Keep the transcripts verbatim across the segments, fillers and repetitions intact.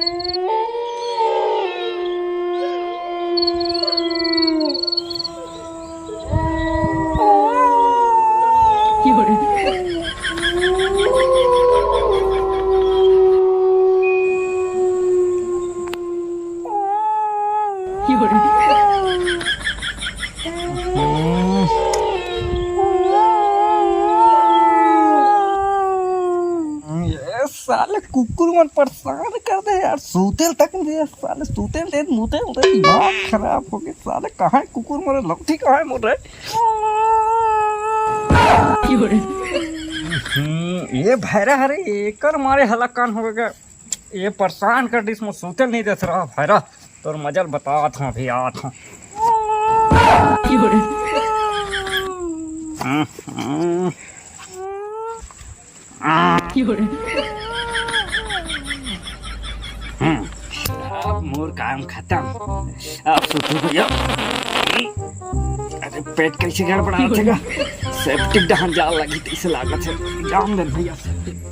ये साले कुकुर मन परेशान कर दे यार, सूते ल तक नहीं दे साले, सूते ल दे, मुते ल दे, दिमाग खराब हो गया साले, कहाँ है कुकुर मोरे, लौठी कहाँ है मोरे? हम्म, ये भैरा हरे, एकर मारे हलाकान हो गया, ये परेशान कर दिस, मोर सूते ल नहीं देत रहा भैरा, तोर मजा ल बतात हूँ, अभी आत हूँ। हम्म, हम्म। हम्म, अब मोर काम खत्म। अब सुतहूं भैया। अरे पेट कैसे गड़बड़ाथे गा? सेप्टिक डहन जाल लगी तैसे लागत है। जान दे भैया सेप्टिक।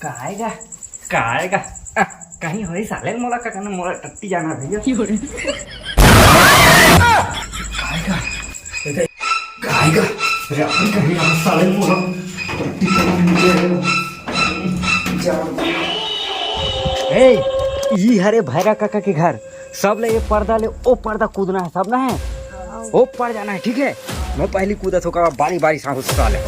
काय गा, काय गा, आ, कहीं होई साले मोला का करना, मोला टट्टी जाना भैया। काय गा, काय गा, अरे अपन कहीं ना साले मोला टट्टी करना नहीं है। जान। ए, ई हरे भैरा काका के घर। सब ले ये पर्दा ले ओ पर्दा कूदना है, सब ना है। ओ पार जाना है, ठीक है? मैं पहली कूदा तो का बारी बारी सांस उठा ले।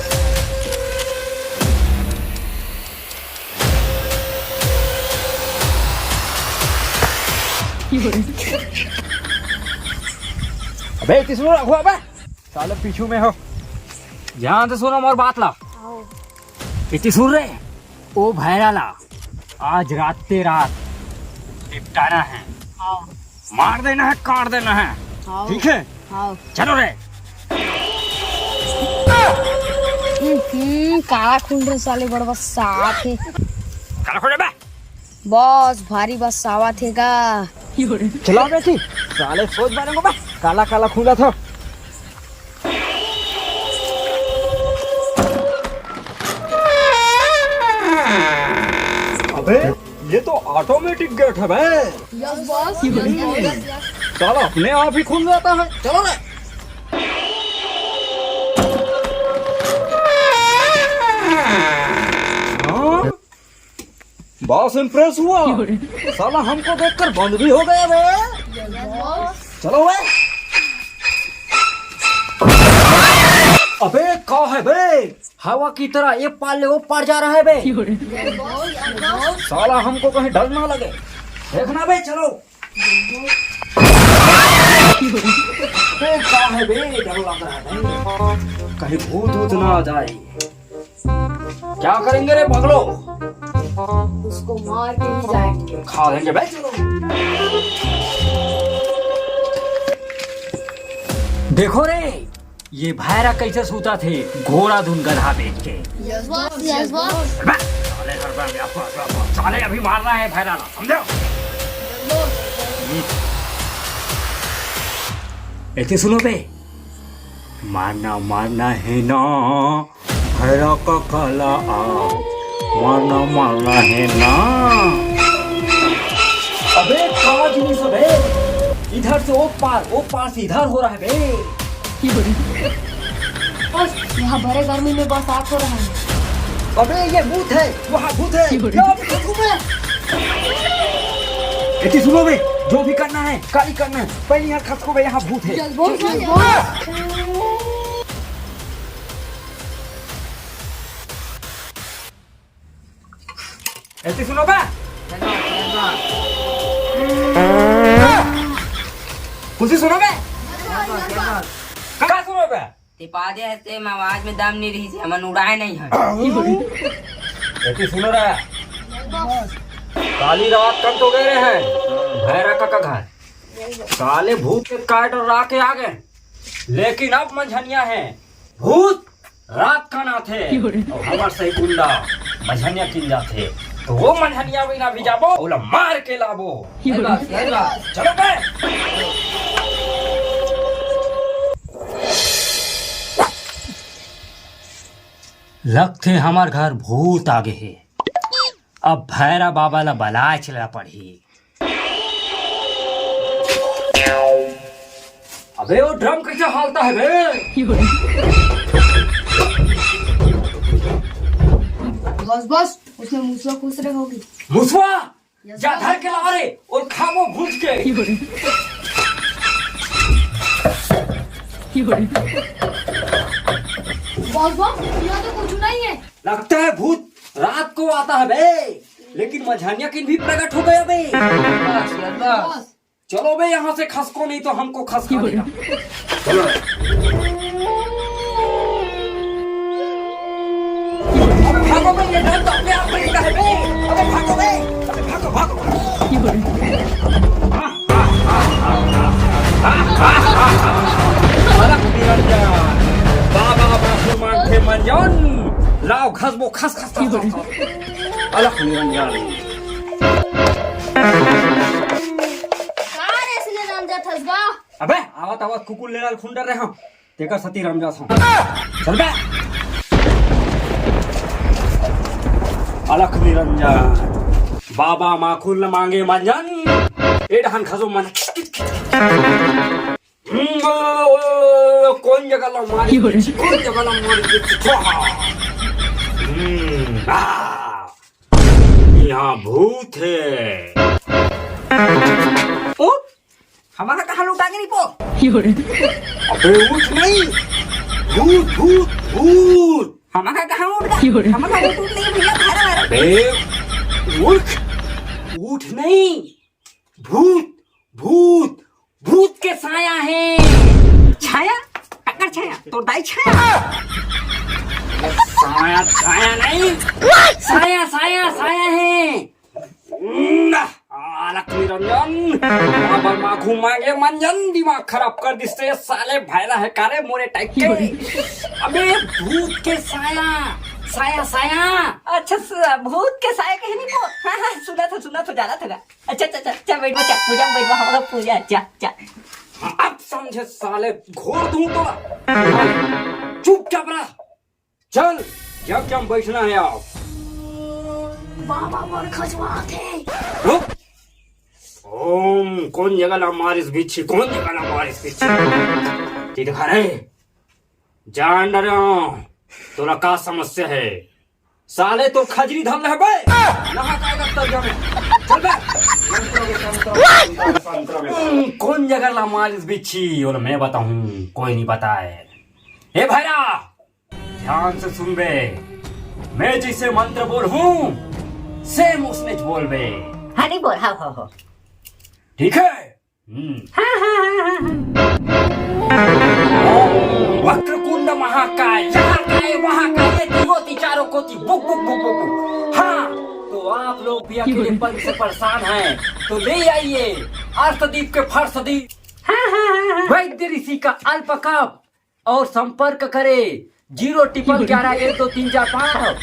अबे किसने रखो अबे? साले पीछू में हो। ध्यान से सुनो मोर बात ला। इति सुन रे, ओ भैरा ला आज रात ते रात निपटाना है। हाँ। मार देना है, काट देना है। हाँ। ठीक है? हाँ। चलो रे। हम्म, काला खून रे साले बड़वा साथ है। काला खून रे बे। बस भारी बस आवत है गा। चला बे थी, साले सोच बारे में बे, काला काला खून था। अबे, ये तो ऑटोमेटिक गेट है बे। Yes boss. साला अपने आप ही खुल जाता है। चलो ना। हाँ? बॉस इम्प्रेस हुआ। साला हमको देखकर बंद भी हो गया बे। चलो बे। अबे का है बे? हवा की तरह ये पार ले वो पार जा रहा है बे। साला हमको कहीं डर ना लगे। देखना बे, चलो। बे का है बे? डर लग रहा है बे। कहीं भूत वूत ना आ जाए। क्या करेंगे रे पगलो? उसको मार के ही जाएंगे। खा लेंगे बे, चलो। देखो रे, ये भैरा कैसे सूता थे, घोड़ा धुन गधा बेच के। Yes boss, yes boss. बे, साले हर बार व्यापार, व्यापार। साले अभी मारना है भैरा ला, समझो? Yes boss. हम्म। एते सुनो बे, मारना, मारना है ना, भैरा का काला आ, मारना, मारना है ना। अबे, का जिनिस अबे? इधर से ओ पार, ओ पार से इधर हो रहा है बे। बस, यहाँ बड़े गर्मी में बरसात हो रहा है। अबे, ये भूत है, वहाँ भूत है। क्या अभी खसको बे? एती सुनो बे, जो भी करना है, काली करना है। पहले यहाँ खसको बे, यहाँ भूत है। Yes boss, yes boss. एती सुनो बे। खुशी सुनो बे। का सुनो बे? ते पादे हते, मैं आवाज में दम नहीं रही, हमन उड़ाए नहीं है। एती सुनो रे। काली रात कन तो गए रहे हैं भैरा काका घर। साले भूत के काट और राख के आ गए, लेकिन अब मंझनिया है। भूत रात कन आथे, अउ हमर सही गुंडा मझनिया किन जाथे, तो वो मझनिया बिना भी जाबो, ओला मार के लाबो। सही बात, सही बात। चलो बे। लगथे हमर घर भूत आगे हे। अब भैरा बाबा ला बलाए चला पड़ही। अबे वो ड्रम कैसे हालता है बे? बस बस, उसमें मुसवा घुस रहे होगी। मुसवा? जा धर के ला रे, और खाबो भूज के। बस बस, यहाँ तो कुछ नहीं है। लगता है भूत रात को आता है बे, लेकिन मझानिया किन भी प्रकट हो गया बे। बस, बस। चलो बे यहाँ से, खसको नहीं तो हमको खसका देगा। चलो। अबे भागो बे, ये डर तो अपने आप में ही है बे। अबे भागो बे, अबे भागो, भागो। अलख निरंजन, बाबा बासु मांगथे मंजन, लाओ खसबो खस खस खस खस। अलख निरंजन। का रे, इसने राम जात हस गा? अबे, आवत आवत कुकुर ले लाल खुंडर रहे हम। तेकर सती राम जात हूँ। चल बे। अलख निरंजन। बाबा माखुल न मांगे मंजन। ए डहन खसो मन। हम्म, ओ, ओ, ओ, कौन जगह ला मारी? कौन जगह ला मारी? हम्म, आ। यहाँ भूत है। उठ, हमारा कहाँ लुटा के नहीं पो? अबे उठ नहीं, भूत, भूत, भूत। हमारा कहाँ उठ गया? हमारा उठ, उठ नहीं भैया, भारा, भारा। अबे उठ, उठ नहीं, भूत, भूत, भूत के साया है। छाया? काकर छाया? तोर दाई छाया? साया, छाया नहीं। साया, साया, साया है। ना, अलख निरंजन। बाबा माखू मांगे मंजन, दिमाग खराब कर दिस ते साले भैरा है कारे मोरे टाइप के। अबे भूत के साया, साया, साया। अच्छा, स-, भूत के साया कहीं नहीं को। हाँ, हाँ, सुना था, सुना था, जाना था। अच्छा, अच्छा, अच्छा, अच्छा, बैठ जा, पूजा में बैठ जा, हम लोग पूजा, जा, जा। अब समझे साले, घोर दूं तो। चुपचाप रह, चल, जब जब बैठना है आप। बाबा मोर खजवा थे। रुक। ओम, कौन जगह ला मारिस बिच्छी, कौन जगह ला मारिस बिच्छी? ये दिखा रहे, जान डरे हो, तोला का समस्या है? साले तो खजरी धर ले बे। नहा काय लगता जाने। चल बे। यंत्र में, तंत्र में, तंत्र में, तंत्र में। हम्म, कौन जगह ला मारिस बिच्छी, ओला मैं बताऊं, कोई नहीं बताए। ए भैरा, ध्यान से सुन बे। मैं जैसे मंत्र बोलहूं, सेम उसने बोल बे। हाँ, नहीं बोल, हाँ, हाँ, हाँ। ठीक है? हम्म। हाँ, हाँ, हाँ, हाँ, हाँ। ओम वक्रकुंड महाकाय, यहाँ काय, वहाँ काय, ये तीनों ती चारों को ती, book, book, book, book, book. हाँ, तो आप लोग भी अकेलेपन से परेशान हैं, तो ले आइए अर्शदीप के फर्शदीप। हाँ, हाँ, हाँ, हाँ। वैद्य ऋषि का अल्प कप और संपर्क करें जीरो ट्रिपल ग्यारह एक दो तीन चार पाँच।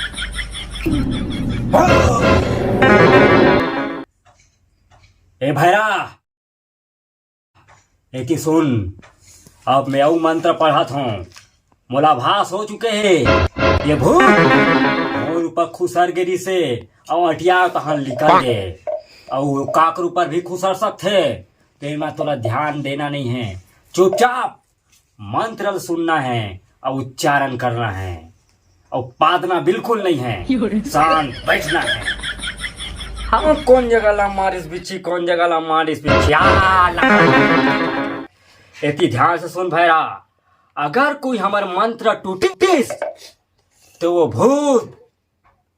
ए भैरा, एती सुन, अब मैं अउ मंत्र पढ़त हूँ। मोला आभास हो चुके हे, ये भूत मोर ऊपर खुसर गे रिसे, अउ अटिया तहन निकल गे, अउ काकर ऊपर भी खुसर सकथे, तेमा तोला ध्यान देना नहीं है। चुपचाप मंत्र ल सुनना है अउ उच्चारण करना है। अउ पादना बिल्कुल नहीं है, शांत बैठना है। हम कौन जगह ला मारिस बिच्छी, कौन जगह ला मारिस बिच्छी, आ, ला। एती ध्यान से सुन भैरा, अगर कोई हमर मंत्र टूटिस, तो वो भूत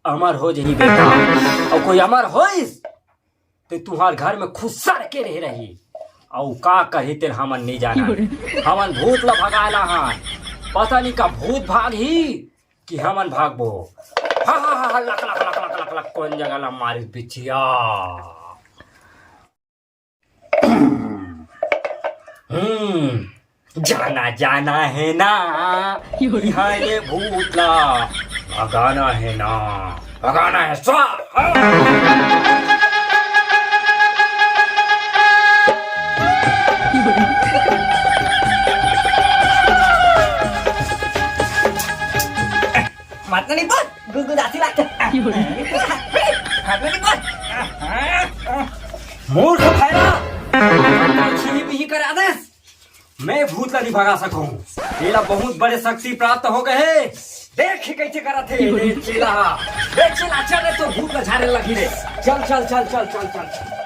अमर हो जही बेटा, अउ कोई अमर होइस, तो तुहार घर में खुसर के रहे रही। अउ का करही तेन हमन नइ जानन। हमन भूत ल भगाए ल हन। पता नइ का भूत भागही कि हमन भागबो। हा, हा, हा, हा, लक, लक, लक, लक, लक, लक, कोन जगह ल मारिस बिछिया? हम्म, जाना, जाना हे ना, इहाँ ले भूत ला भगाना हे ना, भगाना हे, स्वा-, मातना नहीं बोल, गुदगुदासी लागथे। मातना नहीं बोल। मूर्ख भैरा, छिही बिही करा देस। मैं भूत ला नहीं भगा सकूं। एला बहुत बड़े शक्ति प्राप्त हो गए हे। देख ही कैसे करत हे, रे चेला। रे चेला, चल रे, तो भूत ला झारे लगी रे। चल, चल, चल, चल, चल, चल।